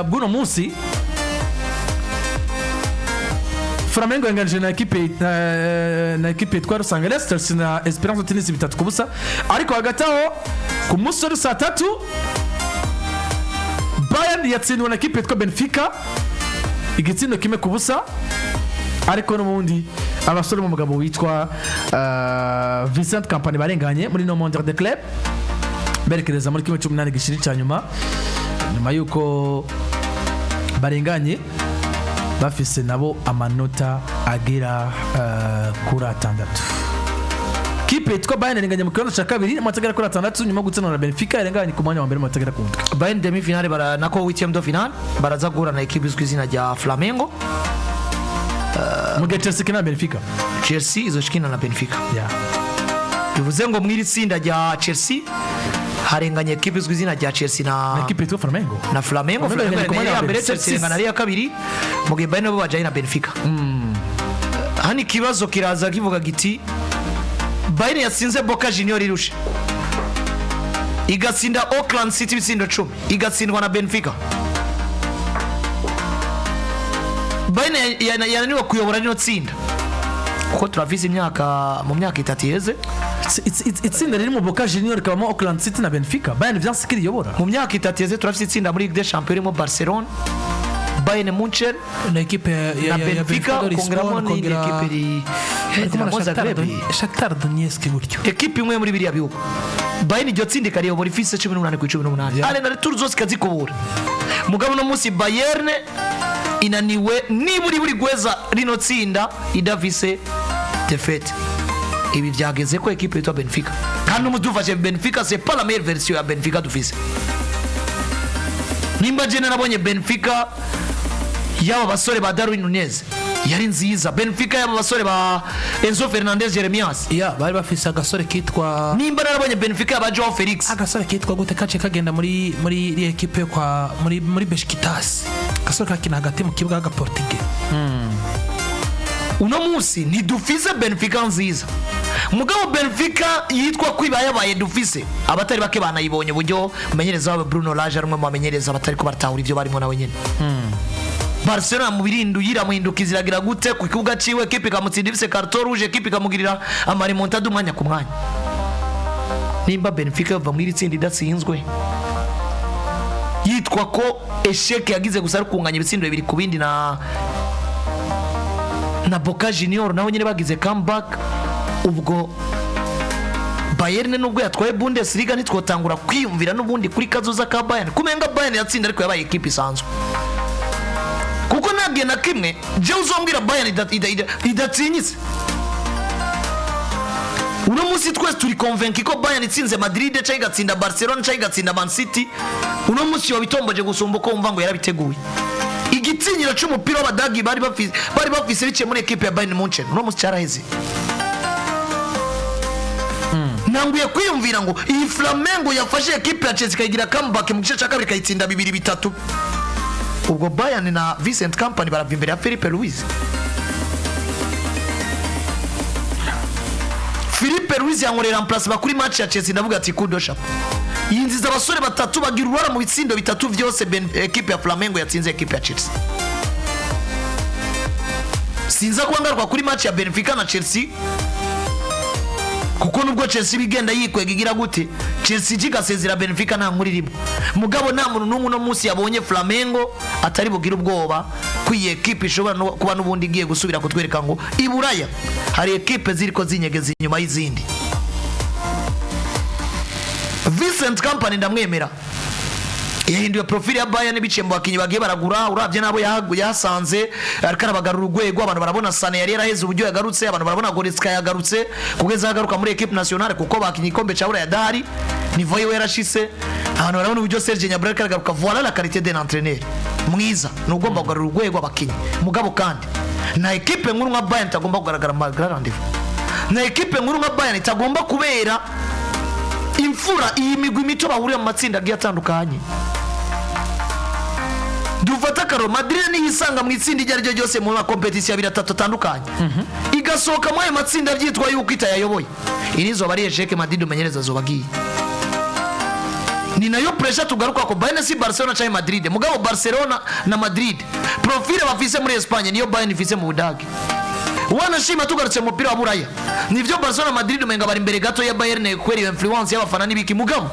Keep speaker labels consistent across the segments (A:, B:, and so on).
A: Bw'uno munsi Flamengo yanganije na ekipe yitwa Los Angeles Chelsea na Esperance Tunis 3-0. Ariko hagati aho, ku munsi wari saa 3, Bayern yatsindiwe na ekipe yitwa Benfica igitsindo 1-0. Ariko n'ubundi abasore b'umugabo witwa Vincent Kompany barenganye muri no Mondial de Club, berekereza muri 1/8 gishiri cya nyuma, nyuma y'uko barenganye bafise nabo amanota agera kuri 6. Kipe yitwa Bayern irenganye mu kibanza cya kabiri, amanota agera kuri 6, nyuma yo gutsindwa na Benfica yarenganye ku mwanya wa mbere, amanota agera ku 7.
B: Bayern demi finale bara nako huitième de finale baraza guhura na ekipe izwi izina rya Flamengo.
A: Mu gihe Chelsea ikina na Benfica.
B: Chelsea izoshikina na Benfica. Bivuze ngo mw'iri tsinda rya Chelsea harenganye ekipe izwi izina rya Chelsea na
A: Na ekipe yitwa Flamengo.
B: Na Flamengo.
A: Flamengo
B: Flamengo
A: irenganye ku mwanya
B: ya
A: wa
B: mbere,
A: mbere.
B: Chelsea irengana ari iya kabiri, mu gihe Bayern nabo bajanye na Benfica. Hano ikibazo kiraza kivuga giti: Bayern yatsinze Boca Junior irusha, igatsinda Auckland City ibitsindo 10, igatsindwa na Benfica. Bayern yananiwe kuyobora rino tsinda, kuko turavize imyaka mu myaka 3 iheze.
A: Itsinda riri mu Boca Junior, rikabamo Auckland City na Benfica, Bayern vyanse ko iriyobora.
B: Mu myaka 3 iheze turafise itsinda muri Ligue des Champions ririmo Barcelone, Bayern Munchen
C: na ekipe
B: na
C: ya
B: Benfica,
C: Benfica de
B: ukongeramo
C: Lisbonne,
B: n'iyindi
C: ukongera
B: ekipe iri
C: Bari kumwe na
B: Dinamo
C: Shakhtar
B: Zagreb.
C: Shakhtar Donetsk gutyo.
B: Ekipe imwe muri biriya bihugu, Bayern iryo tsinda ikariyobora ifise 18 ku 18, aller na retour zose ikazikubura. Mugabo uno munsi Bayern inaniwe niburi buri guheza rino tsinda idafise défaite. Ibi byageze ko ekipe yitwa Benfica, kandi umu dufashe Benfica, c'est pas la meilleure version ya Benfica dufise. Nimba jene nabonye Benfica y'aba basore ba Darwin Nunez yari nziza, Benfica y'aba basore ba Enzo Fernandez, Jeremias,
C: Ya, bari bafise agasore kitwa
B: nimba narabonye Benfica y'aba Joao Felix,
C: agasore kitwa gute kace kagenda muri iriya ekipe yo kwa muri Besiktas, agasore kakina hagati mu kibuga k'agaportige.
B: Uno munsi ntidufise Benfica nziza, mugabo Benfica yitwa kwiba yabaye dufise, abatari bake banayibonye uburyo umumenyereza wabo Bruno Lage ari umwe mu bamenyereza batari ko baratahura ibyo barimo nawe nyine. Barcelona mu birindu yiramuhinduka iziragira gute ku kibuga ciwe, ekipe ikamutsinda ifise carton rouge, ekipe ikamugirira ama remontada umwanya ku mwanya. Nimba Benfica yava muri iri tsinda idatsinzwe, yitwa ko échec yagize gusa ari kunganya ibitsindo 2-2 na Boca Junior, naho nyine bagize comeback, ubwo Bayern nubwo yatwaye Bundesliga ntitwotangura kwiyumvira n'ubundi kuri kazoza ka Bayern kumenga Bayern yatsinda ariko yabaye ekipe isanzwe, kuko nta gihe na kimwe jewe uzombwira Bayern idatsinyitse. Uno munsi twese turi convaincu ko Bayern itsinze Madrid cyangwa igatsinda Barcelona cyangwa igatsinda Man City, uno munsi wabitomboje gusumba uko wumva ngo yarabiteguye. Igitinyiro cy'umupira w'Abadagi bari bafise biciye muri ekipe ya Bayern Munchen, uno munsi cyaraheze. Ntanguye kwiyumvira ngo iyi Flamengo yafashe ekipe ya Chelsea ikayigira comeback mu gice cya kabiri, ikayitsinda 2-3, ubwo Bayern na Vincent Kompany barava imbere ya Filipe Luis. Filipe Luis yankorera remplacement kuri match ya Chelsea, ndavuga ati kudo chapeau. Yinjiza abasore batatu bagira uruhara mu bitsindo bitatu byose ekipe ya Flamengo yatsinze ekipe ya Chelsea. Sinza kuba ngaruka kuri match ya Benfica na Chelsea, kuko nubwo Chelsea bigenda yikwega igira gute, Chelsea ije igasezera Benfica nta nkuru irimo. Mugabo nta muntu n'umwe uno munsi yabonye Flamengo atari bugire ubwoba ko iyi ekipe ishobora kuba n'ubundi igiye gusubira kutwereka ngo i Buraya hari ekipe ziriko zinyegeza inyuma y'izindi. Vincent Kompany ndamwemera, yahinduye profile ya Bayern biciye mu bakinnyi bagiye baragura. Urabye nabo yahasanze ariko arabagarura urwego. Abantu barabona Sane yari yaraheze uburyo yagarutse, abantu barabona Goretzka yagarutse kugeza agaruka muri equipe nationale, kuko bakinye igikombe cya Buraya adahari, niveau yiwe yarashise. Abantu barabona uburyo Serge Gnabry ariko aragaruka. Voilà la qualité d'un entraîneur mwiza, ni ugomba kugarura urwego abakinnyi. Mugabo kandi na equipe nkuru nka Bayern itagomba kugaragara mu grand rendez-vous, na equipe nkuru nka Bayern itagomba kubera imfura iyi migwi mito bahurira mu matsinda agiye atandukanye. Dufate akaro Madrid niyisanga mu itsinda iryo ari ryo ryose mu makompetisiyo abiri atatu atandukanye, igasohoka muri ayo matsinda byitwa yuko itayayoboye, iri zoba ari échec. Madrid umenyereza zoba agiye. Ni Ni nayo pressure tugaruka ko Bayern si Barcelona canke Madrid. Mugabo Barcelona na Madrid, profile bafise muri Espagne niyo Bayern ifise mu Budage. Wanashima tugarutse mu mupira wa Buraya, nivyo, Barcelona, Madrid umenga bari imbere gato ya Bayern kubera iyo influence y'abafana n'ibiki. Mugabo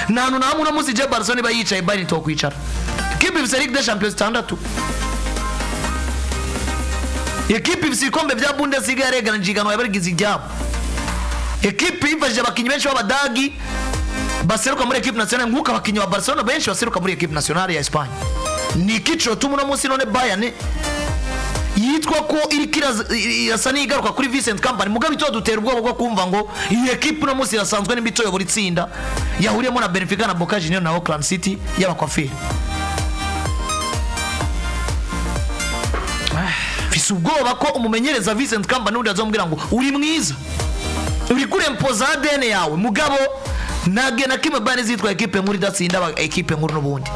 B: nta hantu na hamwe uno munsi je Barcelona iba yicaye Bayern itokwicara. Ekipe ifise Ligue des Champions zitandatu, ekipe ifise ibikombe vya Bundesliga, yareganije iganwa yabarigize iryabo, ekipe yifashije abakinnyi benshi b'Abadagi baseruka muri équipe nationale, nk'uko abakinnyi ba Barcelona benshi baseruka muri équipe nationale ya Espagne. Ni ikiciro tuma uno munsi none Bayern yitwa ko iriko irasa n'igaruka kuri Vincent Kompany, mugabo dutera ubwoba bwo kumva ngo iyi ekipe uno munsi irasanzwe nimba itoyobora itsinda yahuriyemo na Benfica na Boca Juniors na Auckland City y'abakwafiri. Mfise ubwoba ko umumenyereza Vincent Kompany n'undi azomubwira ngo uri mwiza, uri kurempoza ADN yawe, mugabo ntage na kimwe Bayern zitwa ekipe nkuru idatsinda ekipe nkuru n'ubundi,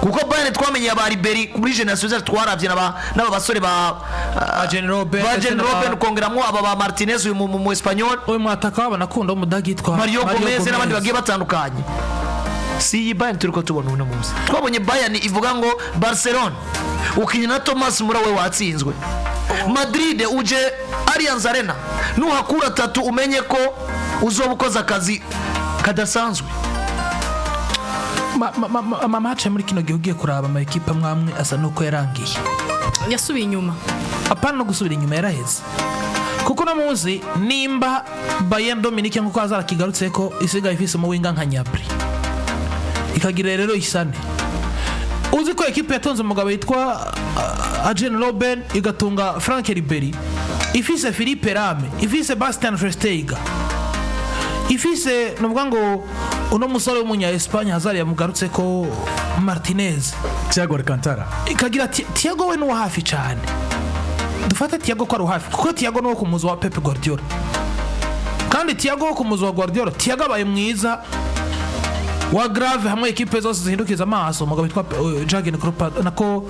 B: kuko Bayern twamenye aba Ribery muri generation zacu, twaravye n'aba basore ba
C: Arjen Robben,
B: ba
C: ndetse
B: Arjen Robben, ukongeramwo aba ba Martinez, uyu mu Espanyol,
C: uyu mwataka wabo nakunda w'Umudagi yitwa
B: Mario Gomez n'abandi bagiye batandukanye. Si iyi Bayern turiko tubona uno munsi. Twabonye Bayern ivuga ngo Barcelona ukinya na Thomas Müller we watsinzwe, Madrid uje Allianz Arena nuhakura atatu umenye ko uzoba ukoze akazi kadasanzwe.
C: Ama match muri kino gihe ugiye kuraba ama ekipe amwe amwe asa nuko yarangiye.
D: Yasubiye inyuma.
C: Apana no gusubira inyuma, yaraheze, kuko uno munsi nimba Bayern Dominique, nkuko hazara kigarutse ko isigaye ifise umuwinga nka Gnabry, ikagira rero isane, uzi ko ekipe yatunze umugabo yitwa Arjen Robben, igatunga Frank Ribery, ifise Philippe Lahm, ifise Bastian Schweinsteiger, ifise nuvuga ngo uno musore w'umunya Espagne Hazard yamugarutse ko Martinez,
A: Thiago Alcantara,
C: ikagira Thiago we nuwa hafi cyane. Dufate Thiago ko ari hafi, kuko Thiago nuwo ku muzi wa Pep Guardiola, kandi Thiago wo ku muzi wa Guardiola, Thiago abaye mwiza wa grave hamwe ekipe zose zihindukiza amaso umugabo witwa Jurgen Klopp nako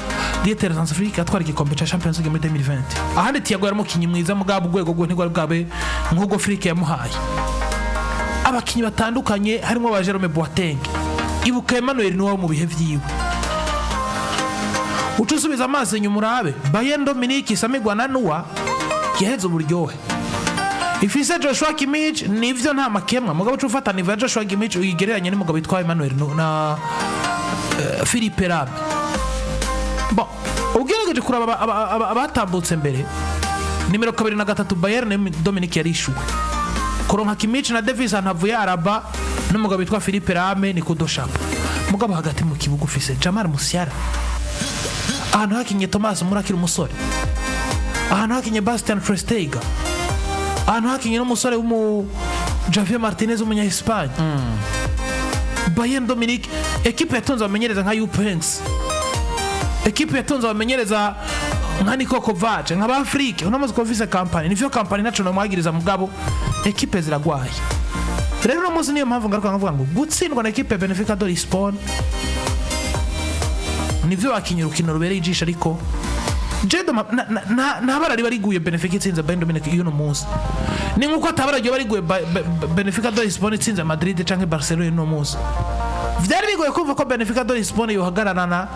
C: Dieter Hans Flick atwara igikombe ca Champions League muri 2020. Ahandi Thiago yari umukinyi mwiza, mugabo urwego rwe ntigwari bwabe nk'ubwo Flick yamuhaye. Abakinyi batandukanye harimo ba Jerome Boateng, ibuka Emmanuel niwe mu bihe vyiwe. Uca usubiza amaso inyuma urabe Bayern Dominique isamigwa na Nuwa yaheze uburyohe. Ifise Joshua Kimmich, nivyo, nta makemwa, mugabo uca ufata niveau ya Joshua Kimmich uyigereranye n'umugabo witwa Emmanuel na Philippe Lahm. Bon, ugerageje kuraba abatambutse mbere nimero 2 na 3, Bayern Dominique yarishuwe kuronka Kimmich na Davis ntavuye Araba n'umugabo witwa Philippe Lahm ni kudoshapa. Mugabo hagati mu kibuga ufise Jamal Musiala, ahantu hakinye Thomas Müller akiri umusore, ahantu hakinye Bastian Schweinsteiger, ahantu hakinye n'umusore w'umu Javier Martinez w'umunya Espagne. Bayern Dominique ekipe yatunze abamenyereza nka Jupp Heynckes, ekipe yatunze abamenyereza nka Niko Kovac, nka ba Flick. Uno muzi ko ufise Kompany, nivyo, Kompany naco namwagiriza, mugabo ekipe ziragwaye. Rero uno munsi niyo mpamvu ngaruka nkavuga ngo gutsindwa na ekipe ya Benfica de Lisbonne, nivyo bakinye urukino rubereye ijisho, ariko Jedo nta bara riba riguye Benfica itsinze Bayern Dominique y'uno munsi, ni nkuko atabara ryo bariguye Benfica de Lisbonne itsinze Madrid canke Barcelona y'uno munsi. Vyari bigoye kumva ko Benfica de Lisbonne yohagararana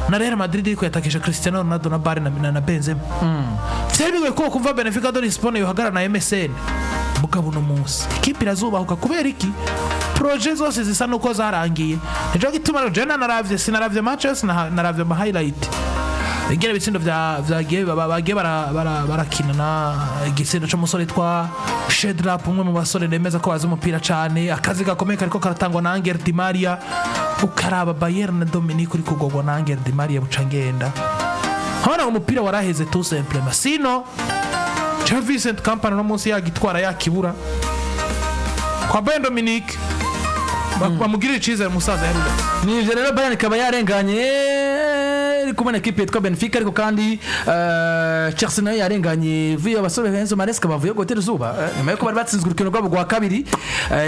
C: na Real Madrid iriko yatakisha Cristiano Ronaldo na Bale na Benzema. Vyari bigoye ko kumva Benfica de Lisbonne yohagararana na MSN. Mugabo uno munsi ikipe irazubahuka. Kubera iki? Projet zose zisa nuko zarangiye. Nico gituma rero jewe nanaravye, sinaravye match yose, naravye ama highlight ingene ibitsindo vya vyagiye bagiye barakina na igitsindo c'umusore twa Shedrap, umwe mu basore nemeza ko bazi umupira cane. Akazi gakomeye kariko karatangwa na Angel Di Maria. Ukaraba Bayern Dominique uri kugogwa na Angel Di Maria, buca ngenda nkabona ngo umupira waraheze tout simplement. Sino Jean Vincent Kompany no munsi yagitwara yakibura kwa Bayern Dominique, bamugirira icizere umusaza yarubatse.
A: Ni ivyo rero, Bayern ikaba yarenganye iri kumwe na ekipe yitwa Benfica, ariko kandi Chelsea nayo yarenganye vuye abasore Enzo Maresca bavuye gutera izuba, nyuma yuko bari batsinzwe urukino rwabo rwa kabiri.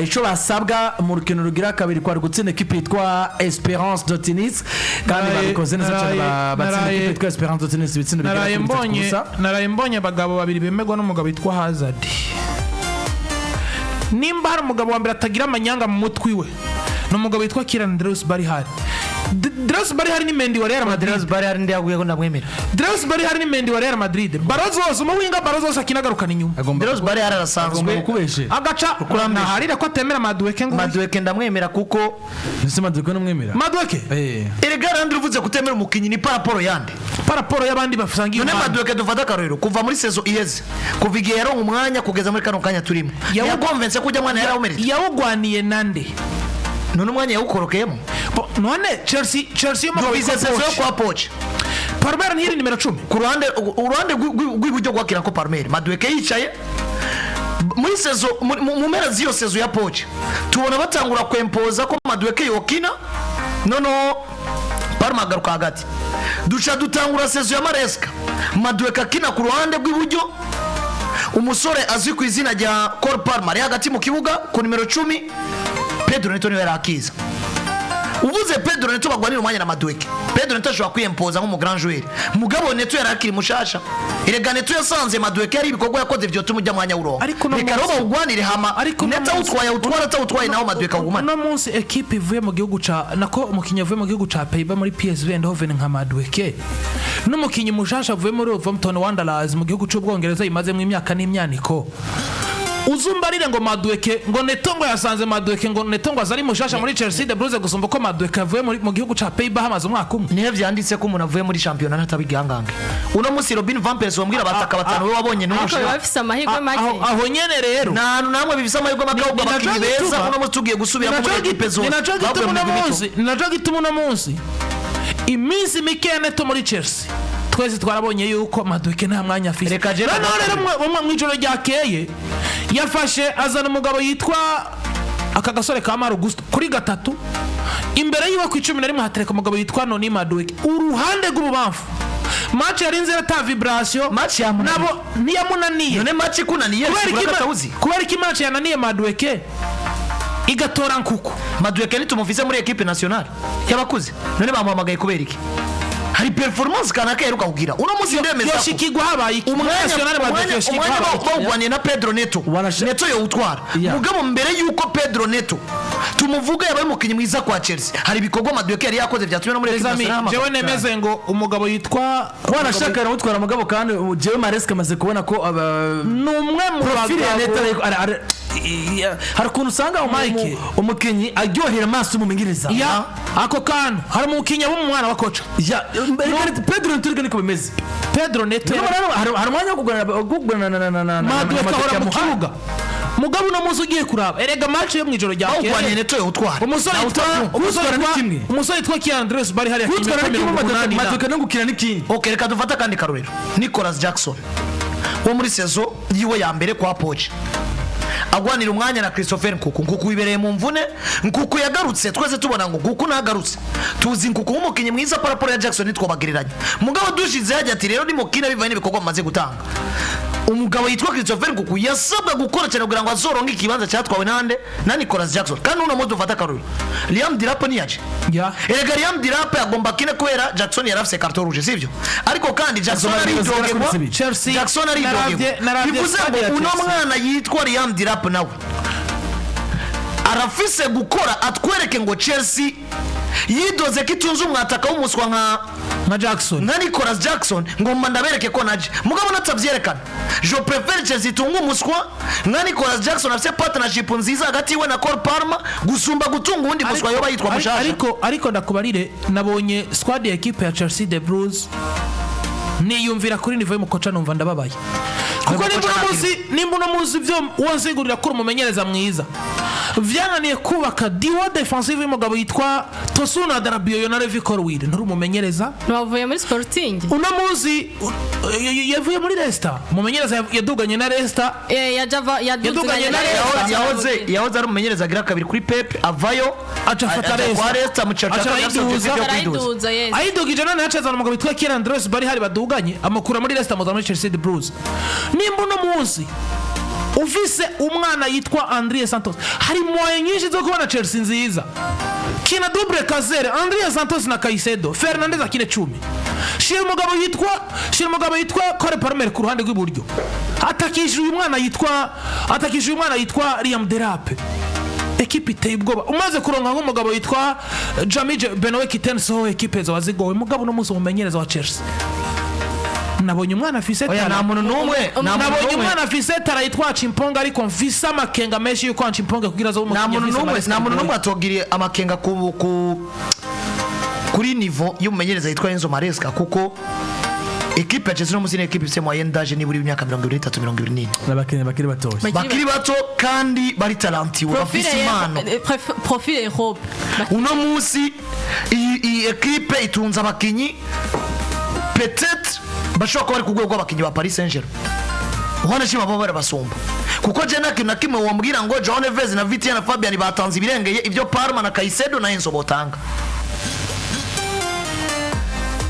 A: Ico basabwa mu rukino rugira kabiri kwari gutsinda ekipe yitwa Esperance de Tunis, kandi babikoze neza cyane, batsinda ekipe yitwa Esperance de Tunis ibitsindo bigera
C: Naraye
A: kuri 3 ku
C: mbonye
A: busa.
C: Naraye mbonye abagabo babiri bemerwa n'umugabo witwa Hazard. Nimba hari umugabo wa mbere atagira amanyanga mu mutwe iwe, Ni umugabo witwa Kieran Dewsbury Hall. Dewsbury Hall ni Mendy wa Real Madrid.
B: Dewsbury Hall ndiyaguye ko ndamwemera.
C: Dewsbury Hall ni Mendy wa Real Madrid. Baro zose umuwinga, baro zose akina agarukana inyuma.
A: Agomba
B: Dewsbury Hall
A: agomba
B: arasanzwe.
A: kukubeshe.
C: Agaca naharira ko atemera Madueke ngo
B: Madueke ndamwemera kuko
A: Ese Madueke numwemera?
C: Madueke
A: Eh.
B: Erega Landry, uvuze kutemera umukinyi ni par rapport yande?
C: Par rapport y'abandi basangiye
B: None
C: umwanya.
B: Madueke, dufate akarorero kuva muri saison iheze, kuva igihe yaronka umwanya kugeza muri kano kanya turimo, yakonvense ko ujya mwana yarawumerita.
C: Yawugwaniye nande?
B: None umwanya yawukorokeyemo.
C: None Chelsea yo mu
B: Dufise saison yo kwa Poch.
C: Palmer ntiri nimero 10.
B: Ku ruhande, uruhande rw'iburyo rwakira ko Palmer, Madueke yicaye muri saison mu mpera z'iyo saison ya Poch, tubona batangura kwempoza ko Madueke yokina, noneho Palmer agaruka hagati. Duca dutangura saison ya Maresca, Madueke akina ku ruhande rw'iburyo, umusore azwi ku izina rya Cole Palmer ari hagati mu kibuga ku nimero 10. Pedro Neto niwe yari akiza. Uvuze Pedro Neto bagwanira umwanya na Madueke, Pedro Neto ashobora kwiyempoza nk'umu grand joueur, mugabo Neto yari akiri mushasha. Erega Neto yasanze Madueke ari ibikorwa yakoze vyotuma ujya mwanya wuronka.
C: Ariko uno
B: Reka rero bawugwanire, hama
C: Ariko uno
B: Neto awutwaye awutwara, atawutwaye naho Madueke awugumane.
C: Uno munsi ekipe ivuye mu gihugu ca, nako umukinnyi avuye mu gihugu ca Pays-Bas muri PSV Eindhoven nka Madueke, n'umukinnyi mushasha avuye muri Wolverhampton Wanderers mu gihugu c'Ubwongereza yimazemo imyaka n'imyaniko, uzumbarire ngo Madueke, ngo Neto, ngo yasanze Madueke, ngo Neto ngo azari mushasha muri Chelsea de Blues gusumba ko Madueke avuye mu gihugu ca Pays-Bas hamaze umwaka umwe.
B: Nihe vyanditse ko umuntu avuye muri shampiyona ntatabigihangange? Uno munsi Robin van Persie wambwira abataka batanu we wabonye
D: Ariko
B: n'umushinga.
D: biba bifise amahirwe make.
C: Aho nyene rero
B: Nta hantu namwe bifise amahirwe make, ahubwo
C: Ni naco
B: abakinyi beza uno munsi tugiye gusubira muri ekipe zose
C: ni naco
B: bavuye
C: gituma
B: mu
C: uno
B: migwi mito.
C: munsi, ni naco gituma uno munsi iminsi mike ya Neto muri Chelsea, twese twarabonye yuko Madueke nta mwanya afise.
B: Reka je
C: Noneho rero mw'ijoro ryakeye yafashe azana umugabo yitwa aka gasore ka Malo Gusto kuri gatatu, imbere yiwe ku 11 hatereka umugabo yitwa Noni Madueke uruhande rw'ububamfu. Match yari nzira ata vibration.
B: Match yamunaniye.
C: Nabo ntiyamunaniye.
B: None match ikunaniye
C: Kubera
B: sigura
C: iki
B: katawuzi.
C: Kubera iki match yananiye Madueke igatora Nkunku?
B: Madueke nitumufise muri equipe nationale y'abakuze, none bamuhamagaye kubera iki? Hari performance kanaka yaheruka kugira. Uno munsi ndemeza ko
C: Yoshikigwa habaye iki?
B: umwanya
C: National Madueke
B: umwanya
C: yoshikigwa
B: umwanya
C: habaye iki?
B: bawugwaniye na Pedro Neto. Neto yowutwara. Mugabo mbere yuko Pedro Neto tumuvuga yabaye umukinnyi mwiza kwa Chelsea, hari ibikorwa Madueke yari yakoze byatumye no muri equipe
C: Les amis,
B: nationale
C: jewe
B: ahamagara.
C: nemeze ngo umugabo yitwa
A: Wanashaka aramutwara, mugabo kandi ubu jewe Maresca amaze kubona ko
C: ni umwe mu
A: profile ya Neto
C: bagabo
A: hari ukuntu usanga
C: Mike.
A: umukinyi aryohera amaso umumenyereza.
C: Ya, ako kantu hari umukinnyi aba umwana wa koca.
A: Ya, Pedro Neto niko bimeze.
C: Pedro Neto
A: Niyo mpamvu hari umwanya wo kuganira na
C: Madueke ahora mu
A: yamuhaye.
C: kibuga. Mugabo uno munsi ugiye kuraba, erega match yo mw'ijoro
B: Bawugwaniye,
C: ryakeye
B: Neto yowutwara.
C: umusore yitwa umusore
A: Kutwara ni
C: yitwa
A: kimwe.
C: umusore yitwa Kian Andreas bari hariya
A: Kutwara ni kimwe,
C: 80 na
A: Madueke no gukina n'ikindi.
B: Ok, reka dufate akandi karorero, Nicolas Jackson wo muri saison yiwe ya mbere kwa Poch agwanira umwanya na Christopher Nkunku. Nkunku wibereye mu mvune, Nkunku yagarutse twese tubona ngo Nkunku ntagarutse. Tuzi Nkunku nk'umukinnyi mwiza par rapport ya Jackson, ntitwobagereranya. Mugabo dushize hajya ati rero nimukina bivanye n'ibikorwa mumaze gutanga. Umugabo yitwa Christopher Nkunku yasabwa gukora cyane kugira ngo azoronke ikibanza cyatwawe nande? Na Nicolas Jackson. Kandi uno munsi dufate akarorero, Liam Delap ntiyaje. Erega Liam Delap agomba akine kubera Jackson yari afise carton rouge, sivyo? Ariko kandi Jackson
A: Azomara
B: aridogerwa.
A: zibiri.
C: Chelsea
B: Jackson aridogerwa.
C: naravye
B: Bivuze
C: stade
B: ngo
C: ya
B: uno
C: Chelsea.
B: mwana yitwa Liam Delap nawe arafise gukora atwereke ngo Chelsea yidoze ko itunze umwataka w'umuswa nka
C: Nka Jackson.
B: Nka Nicolas Jackson, ngomba ndabereke ko naje. Mugabo natavyerekana, je préfère Chelsea itunga umuswa nka Nicolas Jackson afise partnership nziza hagati yiwe na Cole Palmer gusumba gutunga uwundi muswa yoba yitwa mushasha.
C: Ariko ndakubarire, nabonye squad ya equipe ya Chelsea the Blues, niyumvira kuri niveau y'umukoca, numva ndababaye kuko
B: Umukoca
C: nimba uno munsi ivyo wonsigurira ko uri umumenyereza mwiza vyananiye kubaka duo defensive y'umugabo yitwa Tosun Adarabioyo na Levi Colwill, nturi umumenyereza.
D: Bavuye muri Sporting.
C: Uno munsi yavuye muri Leicester, umumenyereza yaduganye na Leicester.
D: Ya Java
C: Yaduganye
D: yaduganye
C: na
D: na
C: Leicester.
B: Yahoze ari umumenyereza agira kabiri kuri Pep, avayo
C: Aca afata
B: aja kwa
C: Leicester.
B: Leicester mu cicaro
C: Aca
B: cya kabiri, afise
C: arayiduza.
B: objectif yo kwiduza.
D: Arayiduza, yes.
C: Ayidugije none yacazana umugabo witwa Kieran Andreas bari hari baduganye, amukura muri Leicester amuzana muri Chelsea the Blues. Nimba uno munsi ufise umwana yitwa Andries Santos, hari moyen nyinshi zo kubona Chelsea nziza. Kina double kazere Andries Santos na Caicedo, Fernandez akine 10, shira umugabo yitwa Cole Palmer ku ruhande rw'iburyo, atakishije uyu mwana yitwa Liam Delap. Ekipe iteye ubwoba. Umaze kuronka nk'umugabo yitwa Jamie Benoit Gittens, ho ekipe zoba zigowe. Mugabo uno munsi umumenyereza wa Chelsea, nabonye umwana afise
B: Oya, nta
C: talent.
B: muntu n'umwe, nta muntu
C: Nabonye
B: n'umwe.
C: umwana afise talent yitwa Chimponga, ariko mfise amakenga menshi yuko Chimponga kugira azobe
B: Nta
C: umukinyi
B: muntu
C: afise
B: n'umwe,
C: Maresca
B: nta muntu
C: bigoye.
B: n'umwe atogiriye amakenga kuri niveau y'umumenyereza yitwa Enzo Maresca, kuko ekipe ya Chelsea no munsi ni ekipe ifite moyenne d'âge nibura imyaka 23, 24.
A: N'abakinnyi bakiri batoya.
B: Bakiri bato kandi bari talentueux, bafise impano.
D: Profil Europe.
B: Uno munsi iyi ekipe itunze abakinyi peut-être bashobora kuba bari ku rwego rw'abakinyi ba Paris Saint-Germain, uhanashima baba barabasumba, kuko je nta kintu na kimwe wambwira ngo João Neves na Vitinha na Fabian batanze ibirengeye ibyo Palmer na Caicedo na Enzo botanga.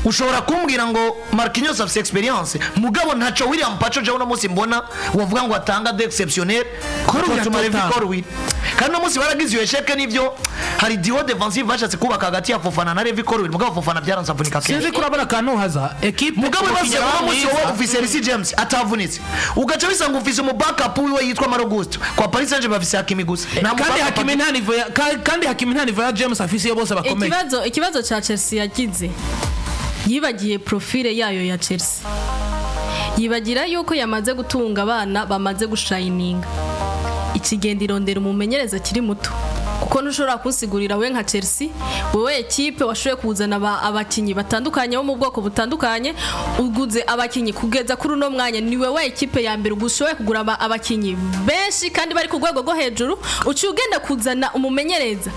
B: Ushobora kumbwira ngo Marquinhos afise experience, mugabo ntaco William Pacho je uno munsi mbona wavuga ngo atanga de exceptionnel.
C: Colwill
B: Tuma Levi
C: atotanga.
B: Colwill. Kandi uno munsi baragize iyo échec, nivyo hari duo défensive bashatse kubaka hagati ya Fofana na Levi Colwill, mugabo Fofana byaranze, avunika kenshi.
C: Sinzi ko urabona akantu haza ekipe
B: Mugabo
C: umukinyi
B: ibibazo, uno munsi
C: mwiza.
B: wowe ufise Reece James atavunitse, ugaca wisanga ufise umu backup wiwe yitwa Malo Gusto. Kwa Paris Saint-Germain bafise Hakimi gusa. Nta mu
C: Kandi
B: backup.
C: Hakimi nta niveau ya kandi Hakimi nta niveau ya James afise iyo bose bakomeye.
D: Ikibazo cya Chelsea yagize, yibagiye profile yayo ya Chelsea, yibagira yuko yamaze gutunga abana bamaze gushayininga, ikigenda irondera umumenyereza akiri muto, kuko ntushobora kunsigurira we nka Chelsea, wowe ekipe washoboye kuzana abakinyi batandukanye bo mu bwoko butandukanye, uguze abakinyi kugeza kuri uno mwanya, ni wewe ekipe ya mbere ushoboye kugura abakinyi benshi kandi bari ku rwego rwo hejuru, uciye ugenda kuzana umumenyereza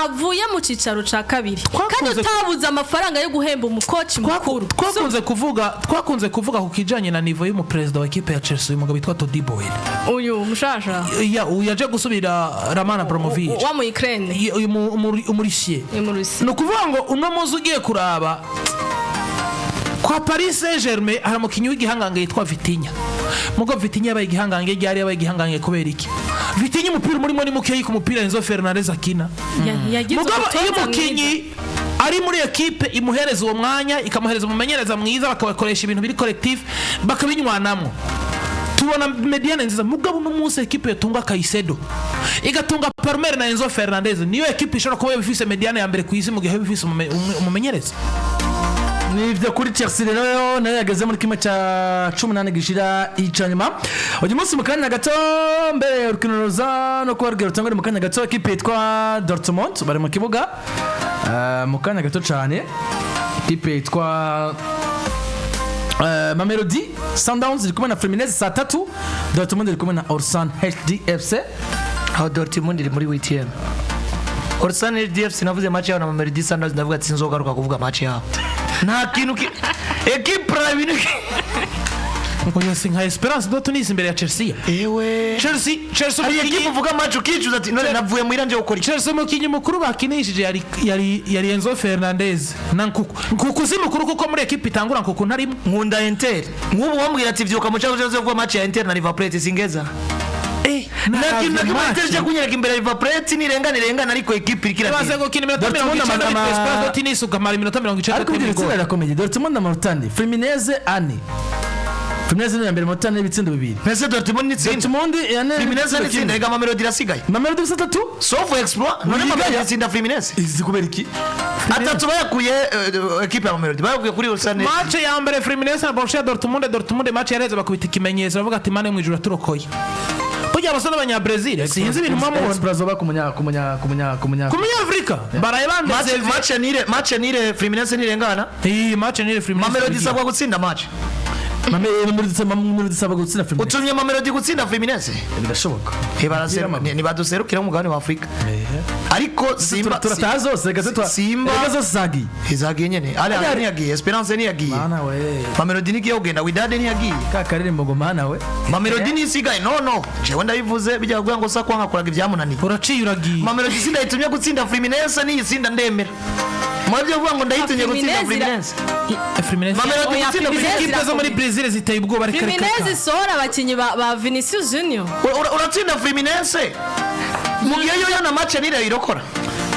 D: avuye mu cicaro ca kabiri kandi utabuze amafaranga yo guhemba umukoci mukuru.
C: Twakunze kuvuga ku kijanye na niveau y'umuperezida wa ekipe ya Chelsea, uyu mugabo witwa Todd Boehly.
D: Uyu mushasha?
C: Ya, uyu yaje gusubira Roman Abramovich.
D: Wa mu Ukraine.
C: Uyu umurisiye.
D: Ni mu Rusi.
C: Ni ukuvuga ngo uno munsi ugiye kuraba kwa Paris Saint Germain hari umukinnyi w'igihangange yitwa Vitinha. Mugo Vitinha yabaye igihangange ryari? Yabaye igihangange kubera iki? Vitinha umupira umurimo ni mukeyi ku mupira Enzo Fernandez akina.
D: Yagize
C: Mugabo iyo
D: umutoza
C: umukinnyi
D: mwiza.
C: ari muri ekipe imuhereza uwo mwanya, ikamuhereza umumenyereza mwiza, bakabakoresha ibintu biri collectif, bakabinywanamwo, tubona médiane nziza. Mugabo uno munsi ekipe yatunga Caicedo, igatunga Palmer na Enzo Fernandez, niyo ekipe ishobora kuba ifise médiane ya mbere ku isi mu gihe ifise umumenyereza.
A: Nivyo kuri Chelsea rero, nayo yageze muri kimwe cya 18 gishira ica nyuma. Uyu munsi mu kanya gato, mbere urukino ruza no kuba rugira rutangure mu kanya gato, ekipe yitwa Dortmund bari mu kibuga. Mu kanya gato cyane ekipe yitwa Mamelodi Sundowns iri kumwe na Fluminense saa 3, Dortmund iri kumwe na Ulsan HDFC.
B: Aho Dortmund iri muri huitième. Ulsan HDFC, navuze match yabo na Mamelodi Sundowns, ndavuga ati sinzogaruka kuvuga match yabo, nta kintu ki equipe ibintu.
C: Oya, si nka Esperance de Tunis imbere ya Chelsea.
B: Ewe.
C: Chelsea
B: Hari
C: umukinyi
B: equipe uvuga match ukicuza ati none navuye muhira nje gukora iki?
C: Chelsea umukinyi mukuru bakinishije yari Enzo Fernandez na Nkunku. Nkunku si mukuru kuko muri ekipe itangura Nkunku ntarimo.
B: Nkunda Inter. Nk'ubu wambwira ati vyuka mu cyago cyo kuvuga match ya Inter na River Plate, singeza. Nta kintu na kimwe Inter cyo kunyereka imbere ya River Plate, nirengana irengana, ariko equipe iriko
C: Baze
B: iratsinda.
C: gukina iminota
A: Dortmund
C: 90
A: ama-
C: Esperance de Tunis ukamara iminota 90
A: Ariko
C: kuri
A: iryo tsinda
C: gol.
A: rirakomeye. Dortmund amanota ane, Fluminense ane. Fluminense ni iya mbere amanota ane n'ibitsindo bibiri.
B: Mbese Dortmund nitsinda,
A: Dortmund ane.
B: Fluminense nitsinda, ega Mamelodi irasigaye.
A: Mamelodi bisa atatu.
B: Sauf exploit, none Mamelodi itsinda Fluminense?
A: Izi kubera iki?
B: Atatu bayakuye equipe ya Mamelodi bayakuye kuri Ulsan.
C: Match ya mbere Fluminense na Borussia Dortmund, Dortmund match yareze bakubita ikimenyetso bavuga ati Imana yo mu ijuru yaturokoye. Burya abasore b'abanya-Brazil sinzi ibintu muba mubona.
A: Express ba kumunya kumunya kumunya kumunya.
C: Ku munyafurika baraye bandeze.
B: Match nire Fluminense nirengana.
C: Iyi match ni Fluminense.
B: Mamelodi isabwa gutsinda match.
A: Mamelodi isabwa gutsinda Fluminense.
B: Utumye Mamelodi gutsinda Fluminense?
A: Birashoboka.
B: Ntibaduserukira umugabane wa Afurika, ariko Simba
A: Turataha zose reka
B: Simba
A: reka zose zagiye.
B: Izagiye nyene. Ale Ale ntiyagiye, Esperance ntiyagiye.
A: Mana we.
B: Mamelodi ntigiye kugenda, Wydad ntiyagiye.
A: Ka karirimbo ngo mana we.
B: Mamelodi ntisigaye. No, no, jewe ndabivuze bijya kuvuga ngo sakwa nkakoraga ibyamunaniye.
C: Uraciye uragiye.
B: Mamelodi sindayitumye gutsinda Fluminense, niyitsinda ndemera murabyo kuvuga ngo ndayitumye gutsinda
D: Fluminense
B: Fluminense.
C: Fluminense.
B: Mamelodi
D: Oya,
B: gutsinda
D: Fluminense.
B: Fluminense.
C: Ekipe zo muri Brazil ziteye ubwoba, ariko reka.
D: Fluminense isohora abakinnyi ba Vinicius Junior.
B: Uratsinda Fluminense mu gihe yo na match nire irokora.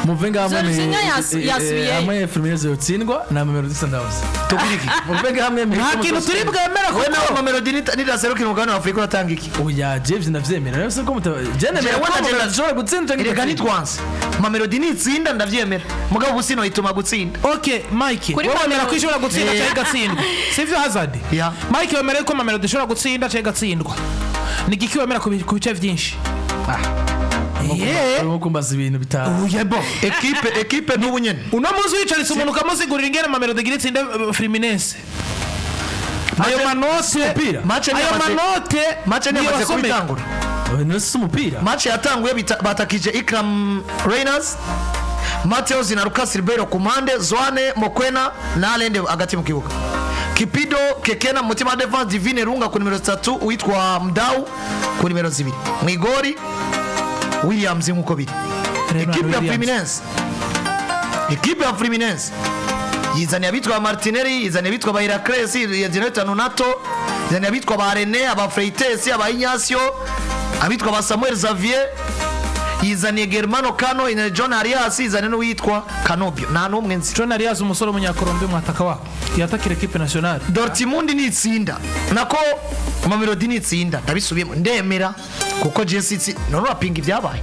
A: Muve ngaho hamwe
D: Jorginho yasubiyeyo.
A: Hamwe Fluminense yotsindwa na Mamelodi Sundowns.
B: Tubwire iki?
A: Muve ngaho hamwe.
C: Nta kintu turi bwemera
B: Wowe nawe
C: kuko
B: Mamelodi nitaserukira umugabane wa Afurika uratanga iki?
A: Oya, James, ndavyemera rero siko muta je nemera
B: Jewe
A: ko
B: ndagenda-
A: Mamelodi ishobora gutsinda canke
B: Erega
A: igatsinda.
B: ntitwanse, Mamelodi nitsinda ndavyemera, mugabo ubu sinoyituma gutsinda.
C: Ok, Mike,
D: Kuri
C: wowe wemera
D: Mamelodi.
C: ko ishobora gutsinda cyangwa igatsindwa, sivyo Hazard?
B: Yeah.
C: Mike, wemera ko Mamelodi ishobora gutsinda cyangwa igatsindwa? Ni igiki wemera ku bice byinshi? Yeah.
A: Urimo kumbaza ibintu bita
C: Oya, bo.
B: Ekipe n'ubu nyene
C: Uno munsi wicaritse umuntu ukamusigurira ingene Mamelodi igira itsinde Fluminense, ayo manote
A: Umupira.
B: Match
C: ayo
B: ntiyamaze-
C: manote
B: match ntiyamaze
C: ntiyabasomeka.
B: kubitangura.
A: Oya, si umupira.
B: Match yatanguye batakije Ikram Reyners, Mateus na Lucas Ribeiro ku mpande, Zwane Mokwena na Alende hagati mu kibuga, Kipido Kekena mu mutima wa defense, Divine Runga ku nimero 3, uwitwa Mdau ku nimero 2, Mwigori Williams nk'uko biri.
C: Renan
B: Ekipe ya
C: Williams.
B: Fluminense, ekipe ya Fluminense yizaniye abitwa Martinelli, yizaniye abitwa ba Heracles, yizaniye abitwa Nonato, yizaniye abitwa ba Rene, aba Freites, aba Ignacio, abitwa ba Samuel Xavier, yizaniye Germano Cano, yizaniye John Arias, yizaniye n'uwitwa Canobio, nta n'umwe nzi.
C: John Arias, umusore w'umunyakolombiya, umwataka wabo yatakira ekipe nationale.
B: Dortmund nitsinda, nako Mamelodi nitsinda, ndabisubiyemo, ndemera kuko Jesse none urapinga ibyabaye.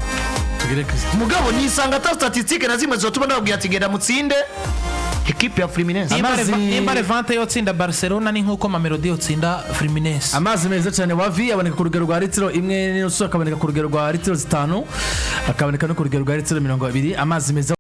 A: Tugire Christ.
B: Mugabo nisanga ata statistique na zimwe zotuma ndababwira ati genda mutsinde ekipe ya Fluminense.
C: Nimba Levante yotsinda Barcelona, ni nk'uko Mamelodi yotsinda Fluminense.
A: Amazi meza cyane wavi aboneka ku rugero rwa litiro 1.5, akaboneka ku rugero rwa litiro 5, akaboneka no ku rugero rwa litiro 20. Amazi meza.